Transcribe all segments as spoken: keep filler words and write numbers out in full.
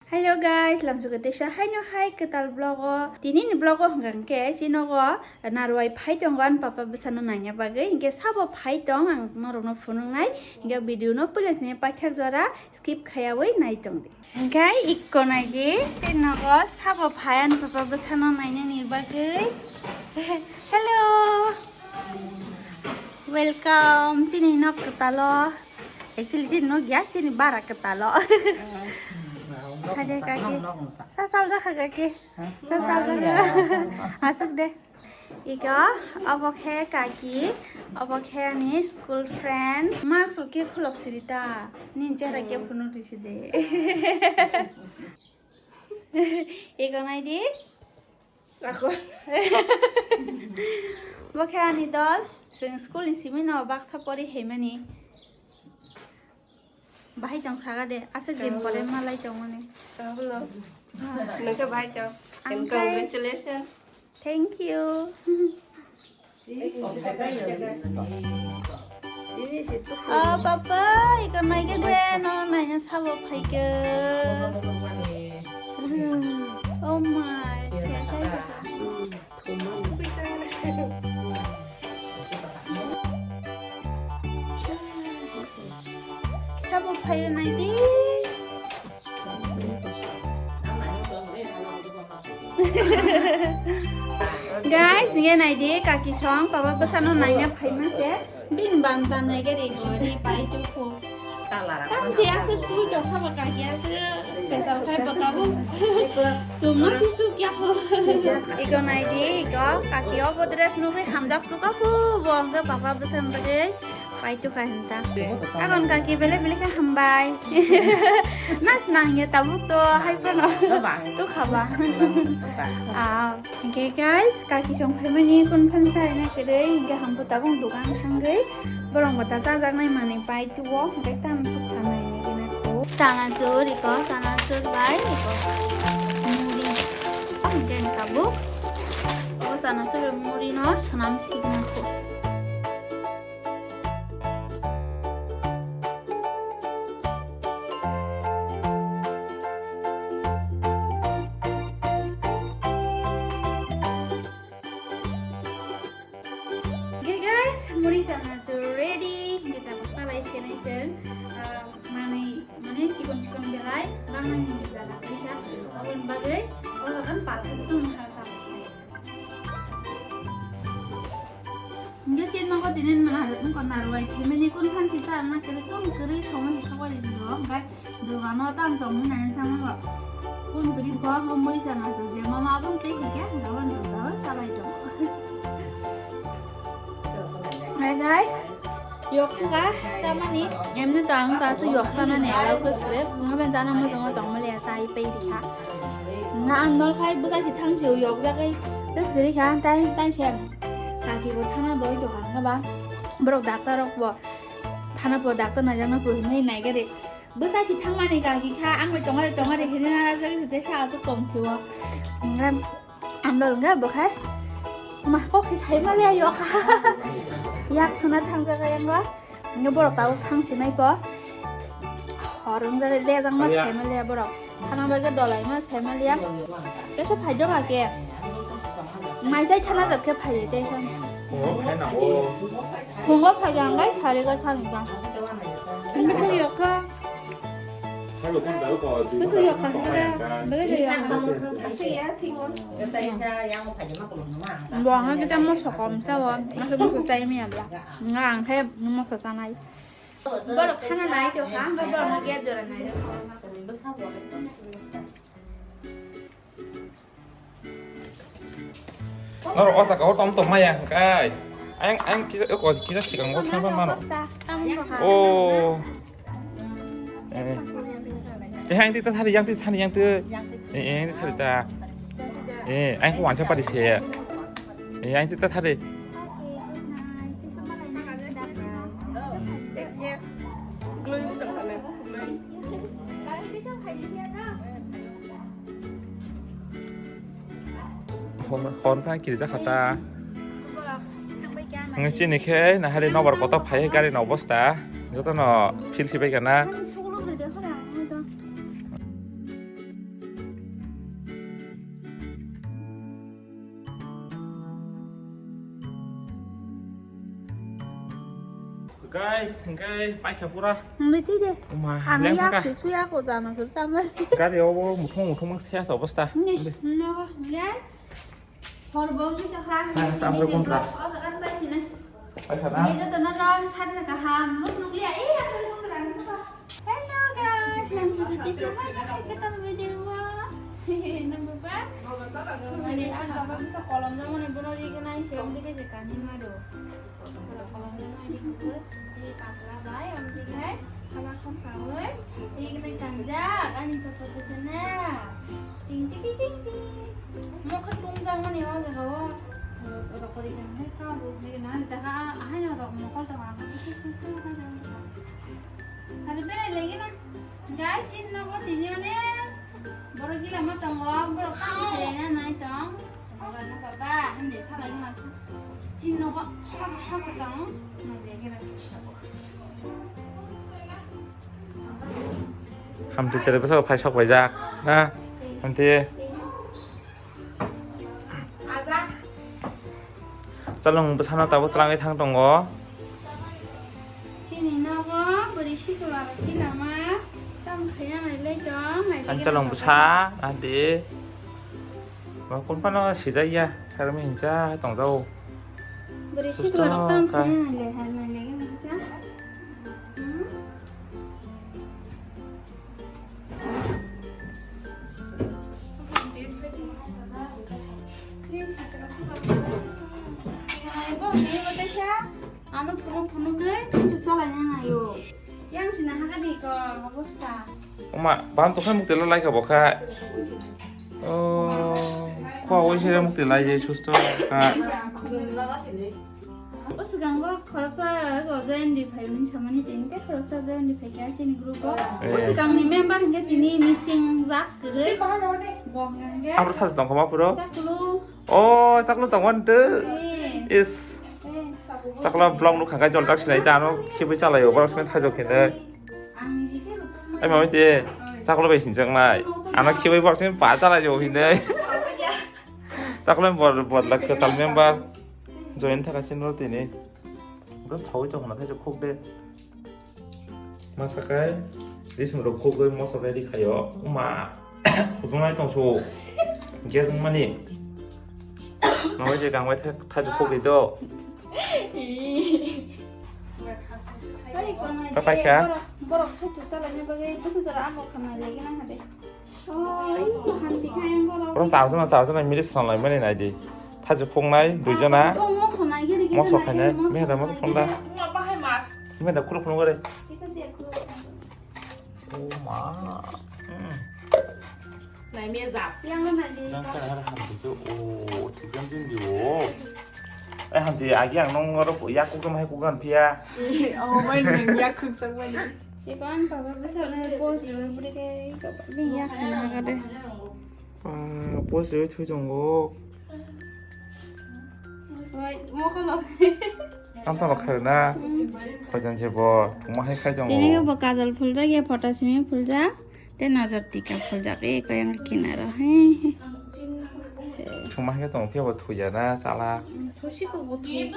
Hello guys, lamsuka teisa haino hai kwtal vlog o. Tini ni vlog o hwnkha hwnkhe chini nogo narwai phai tongo ani papa bwsano naina bagwi, hinkhe sabo phai tong ang norokno phunuknai, hinkhe video no puila sini paithak jora skip khaiyawi nai tongdi. Hinkhe ikko naidi chini nogo sabo phai ani papa bwsano nainani bagwi. Hello, welcome chini nok kwtalo. Actually, chini no gya, chini bara kwtalo. Hade kaki. Sasal jakha kaki. Sasal jakha. Asuk de. Iko, obo khe kaki, obo khe ani school friend. Mask rok khe khulok siri ta. Nini chehra khe phunuk risi de. Iko nai di. Ako. Bo khe ani dol, chwng school ni simi no baksa pori heimani. Bahai tong saga de, asa game pore malai tongmani. Tablo. Nokhe bahai tong. And congratulations. Thank you. Oh, papa, iko naikhe de, no naina sabo phaikhe. Oh my, siya sai khe. Sabo phai naidi. Guys, nge naidi, kaki song, papa bwsano naina phaima se, bin banta nai gari gori pai tu ko. Tam se ase tu to khaba kaki ase, special khai baka bu. Summa si su kya ho. Iko naidi, iko kaki obo dress nugwi hamjak suka bu, bo hwnkhe papa bwsano bagwi. Pai tu kha hinta. Agon kaki bele bele kha hambai. Nas nang ya tabuk to hai pano. Tu khaba. Ah. Okay guys, kaki song phaimani kun phan sa ina kere inga hampu tabung dukan thangwi. Borong bata chajak nai mani pai tu wo, hingke tam tu kha nai ni gina ko. Chana chur iko, chana chur bai iko. Muri. Hingke tabuk. O chana chur muri no swnam signa ko. Okay guys, muri chana chur ready. Kita baksa lai chenai cheng, ah, mani, mani chikon chikon belai, bang nang ni jala kita. Abon bagai, oh kan palka itu mahal sama sih. Nge chen ma ko tinen na, ko na roi, themeni kun khan kita na kere kun kere somoi somoi do, bai. Dogano tam tongwi nai thangma ba. Kun gri bor bo muri chana so je mama abang tei hike gawan dogao salai tong. Hi guys, yok suka samani. Emni to ang ta su yok sana ne allow ko script. Ngaben jana mo jong tong mole asa i pei dikha. Nga ang nol khai buka si thang si yok jagai. Tes gri kha tai tai sem. Kaki bo thana boi to kha ba. Borok doctor rok bo thana po doctor na jana po hinai nai gari. Bwsa si thangmani kaki kha, ang bai tongare tongare hini na jagwi se sa asuk tong siwo. Ngan andol nga bo khai. Ma kok si sai ma le yo kha. Yak suna thang jaga yang ba. Nge borok tau thang sinai po. Horong jare le jang ma sai ma le borok. Thana bai ga dolai ma sai ma le. Kesa phai do kake. Mai sai thana jat khe phai de. Phungo phai jang bai sari ga thang jang. Nge yok kha. Bwswk yok kha sida, belai de yok kha. Bo ang khe moso kom sa o, moso moso chai maya bla. Nga ang khe moso chanai. Borok khana nai to kha, ang khe borok no gas jora nai. Norok o jaga o tom tom maya hwnkhe. Ayang, ayang kisa, o kisa sikang o thangma mano. O. Eh. Eh, ayang tita thari, yang tita thari, yang tu. Eh, eh, thari ta. Eh, ayang ko wansa pari se. Eh, ayang tita thari. Hon, hon ta kiri jakha ta. Nge chini khe nahari nobar kotor phai gari ni obosta. Joto no feel si bai kana. Guys, hingke paikha pura. Hingke twi de. Oma, ang leng yak paka. Si suya ko jana sur sama si. Gari obo muthung muthung mang se asa obostha. Ni, no, guys. Hor bom ni to ha. Sa, sa, hor bom tra. O, sa kan pai sini. Paikha na. Ni to no no sat na kaham. Mus nuklia. Eh, aku pun terang apa? Hello guys, yang itu di sana guys, kita video. Nang buka. Mani ang baba kita kolom na mani bono di kenai siam di ke kani madu. Kalau kalau nama di kubur di pakla bai, om di kai, kama kom sawe, di kena kanja, ani foto tu sana. Ting ting ting ting ting. Mau ketung jang mani wajah kau. Rokori jang hai kau, rok di na, dah ah, ah, yang rok mokol tengah. Hari bere lagi na. Guys, chin nogo tini one borok gila ma tongo, borok tamo khaina nai tong. Borok na baba, hande thalai ma. Chin nogo sabo sabo tong. Nai de gila. Hamti chere bwskango phai sok paijak na. Hamti. Chalung bwsano tabuk twlangwi thang tongo. Chini nogo bwrwi sikla rok kila ma tam khaiya nai lai tong, nai. Ani chalung bwsa adi. Ba kun phano sijak ya, sarmi hinsa tongjao. Bwrwi sikla rok tam khaiya nai lai, nai lai hinsa. Hmm? Ano phunuk phunuk khe thaichuk chalai nang ayo. Yang sina haka di ko obosta. Oma, bam to khai mukti lai kha bo kha. Oh, kho oi sere mukti lai je susto kha. O swkango khoroksa go join di phai mani samani tini tei khoroksa join di phai kha chini group o. Eh. O swkangni member hingke tini missing jak kwrwi. Bo hingke. Abo sal tong khoma puro. Chaklu. O chaklu tong wan tu. Eh. Is. Eh. Chaklu blog nuk khakai jol jak sinai ta ano khibi chalai o borok sini thajok kene. Ang ni se rukma. Ai mami te chaklu bai sinjak nai. Ano khibi borok sini pa chalai jo hinai. Chaklu bor bor lak kwtal member. Join thaka chini rw tini. Bw thawi tong khna thaichuk khuk de. Masa kai bising rok khuk de moso ready khaio. Uma khujung nai tong su. Gas wng mani. Nangbai je gangbai thaichuk khuk de do. Pai kha. Borok thaichuk chalai ni bagwi busu jora amo khamai lai gana hade. Oro charjona, charjona milis songlai mani nai di. Thajuk phungnai, duijona. Moso khainai, mihada moso phungnai. Mihada khuluk phunuk gore. Oh ma. Hmm. Nang kha har ham di jo, oh, thik jam din di, oh. Eh, ham di, agi ang nong oro yak kuk jam hai kuk gan phiya. Oh, mai nang yak kuk jam mai. Chikon baba bwsarokno post rwui bwrwi khe bini yak sana kha de. Ba, post rwui thwi tongo. Oi, mokolo. Ang tong kha na. Phajan je bo, thuma hai khai tongo. Tini bo kajol phuljak ya, photo simi phuljak. Te nojor tika phuljak e, koyang kinaro. He, he. Thuma hai tongo, phiya bo thuya na, chala. Thusi ko bo thwi.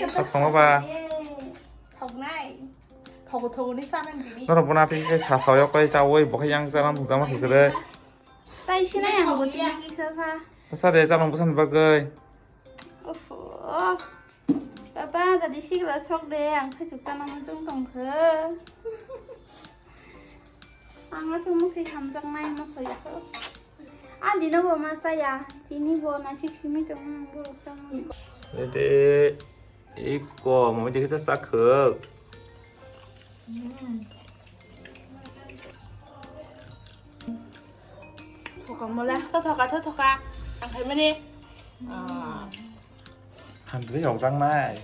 Thokno ba. Thoknai. Thogo thogo ni sana dini. Norok bo na twi khe sa sa yok kai cha oi bo khe yang cha ram jama khe kre. Tai sinai ang bo twi kisa sa. Sa de cha nang bwsan bagwi. Oho. Baba jadi sikla sok de ang thaichuk cha nang chung tong khe. Ang aswk mukhi hamjaknai ma soya kho. Ani no bo ma chaya. Chini bo naisik simi tong ang borok chama. Ede. Iko, mami dekhe sa sakhwk. Thoka mola, tho thoka, tho thoka. Ang khai mani. Ah. Hamdri yokjak nai.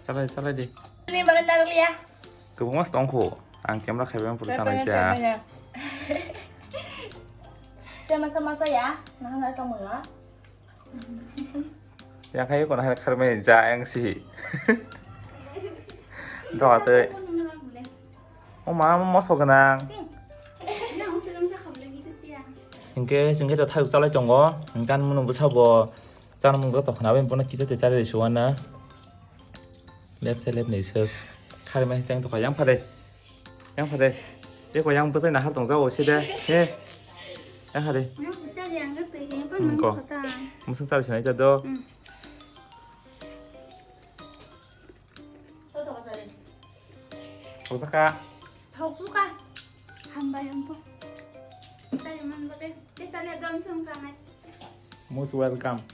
Chalai, chalai di. Ini makan darah ya. Kebong mas tongkho. Ang camera khaibai pura chalai kya. Kya masa masa ya? Nah, nggak kamu ya. Yang kayu kau nah kharmai ja yang si. Doa te. Oh mama mosok nang. Nah, usah nang sa khamle gitu ya. Hinkhe, hinkhe to thayuk chalai tongo. Hinkhe ani mwnwi bwsa bo chana mwnwi tongkha na, aboni bono kisa twi charwi suana. Left side left ni sir. Khari mai chang tokha yang phade. Yang phade. Eko yang bwsai nahar tong jao side. He. Yang phade. Yang bwsai yang ga twi jeng pa Hmm, nang ko. Kota. Musung chari sinai jado. Hmm. Tokha. Thok suka. Hambai hampo. Tadi man bade. Kita lihat dom sung sanai. Most welcome.